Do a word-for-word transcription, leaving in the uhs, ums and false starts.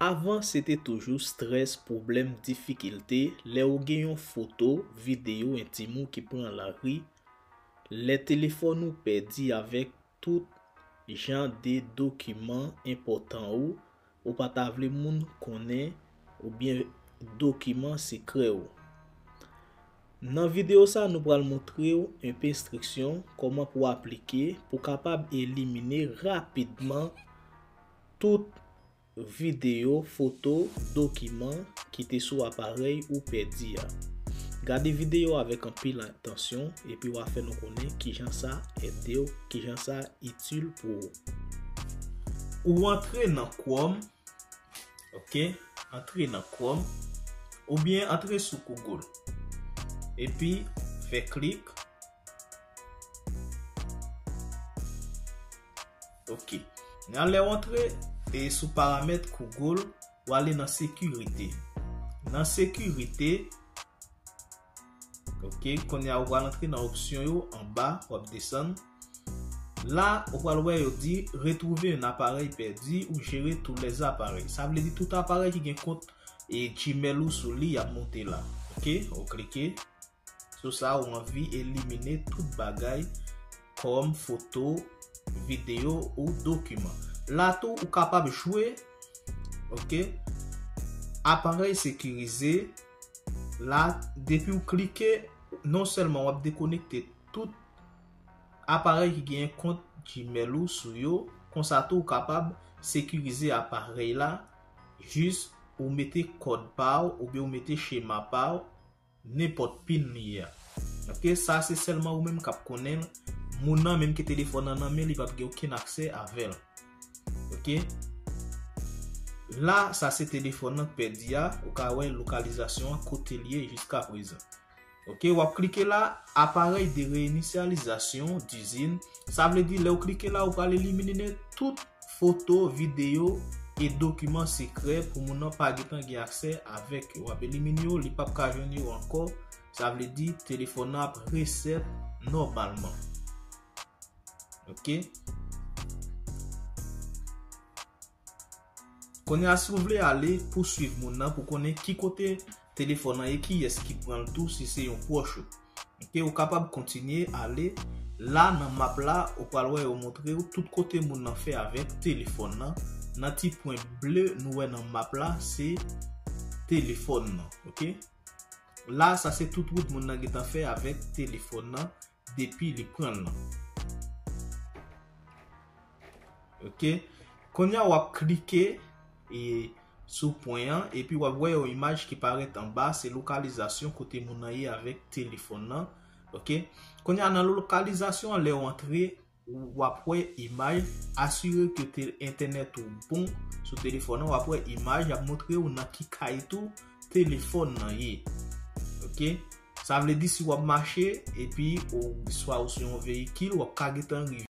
Avan, se te toujou strès, pwoblèm, difikilte lè ou gen yon foto, videyo entim ou ki pran lari, lè telefòn ou pèdi avèk tout jan de dokiman enpòtan ou, ou pa ta vle moun konnen, oubyen dokiman sekrè ou. Nan videyo sa, nou pral montre w enpe enstriksyon kòman pou aplike pou kapab elimine rapidman tout videyo, foto, dokiman ki te sou aparèy ou pèdi a. Gade videyo avèk anpil atansyon, epi w a fè nou konnen kijan sa ede w, kijan sa itil pou ou. Ou antre nan Chrome, ok? Antre nan Chrome, oubyen antre sou Google. Epi, fè klik. Ok. Nan lè w antre e sou paramèt Google, w ale nan sekirite. Nan sekirite, ok, kounye a ou pral antre nan opsyon yo anba, w ap desann. La, ou pral wè yo di retrouver un appareil perdu ou gérer tous les appareils. Sa vle di tout aparèy ki gen kont e Gmail ou sou li, y ap monte la. Ok, ou klike sou sa, ou anvi elimine tout bagay kòm foto, videyo ou dokiman. La tou, ou kapab jwe, ok, aparèy sekirize. La, depi ou klike, non sèlman w ap dekonekte tout aparèy ki gen kont Gmail ou sou yo, konsa tou ou kapab sekirize aparèy la, jis ou mete kòd pa w oubyen ou mete chema pa w, nenpòt pin li ye a. Ok, sa se sèlman ou menm k ap konnen l. Moun nan menm ki telefòn nan nan men li p ap gen okenn aksè avè l. Ok. La, sa se telefòn nan k pèdi a. Ou ka wè lokalizasyon an kote l ye jiska prezan. Ok, w ap klike la, appareil de réinitialisation d'usine. Sa vle di, lè w klike la, ou pral elimine tout foto, videyo e dokiman sekrè pou moun nan pa gentan gen aksè avèk yo. W ap elimine yo, li p ap ka jwenn yo ankò. Sa vle di, telefòn nan ap resèt nòmalman. Ok. Kounye a, si w vle ale pouswiv moun nan pou konnen ki kote telefòn nan ye, kiyès ki pran l tou, si se yon pwòch ou. Ok, ou kapab kontinye ale. La, nan map la, ou pral wè yo montre w tout kote moun nan fè avèk telefòn nan. Nan ti pwen ble nou wè nan map la, se telefòn nan. Ok. La, sa se tout wout moun nan gentan fè avèk telefòn nan depi li pran l lan. Ok. Kounye a, w ap klike e sou pwen an, epi w ap wè yon imaj ki parèt anba, se lokalizasyon kote moun nan ye avèk telefòn nan. Ok. Kounye a, nan lokalizasyon an, lè w antre, w ap wè imaj, asire ke te, entènèt ou bon sou telefòn nan, w ap wè imaj, y ap montre w nan ki kay tou telefòn nan ye. Ok. Sa vle di si w ap mache, epi ou, swa ou sou yon veyikil, w ap ka gentan rive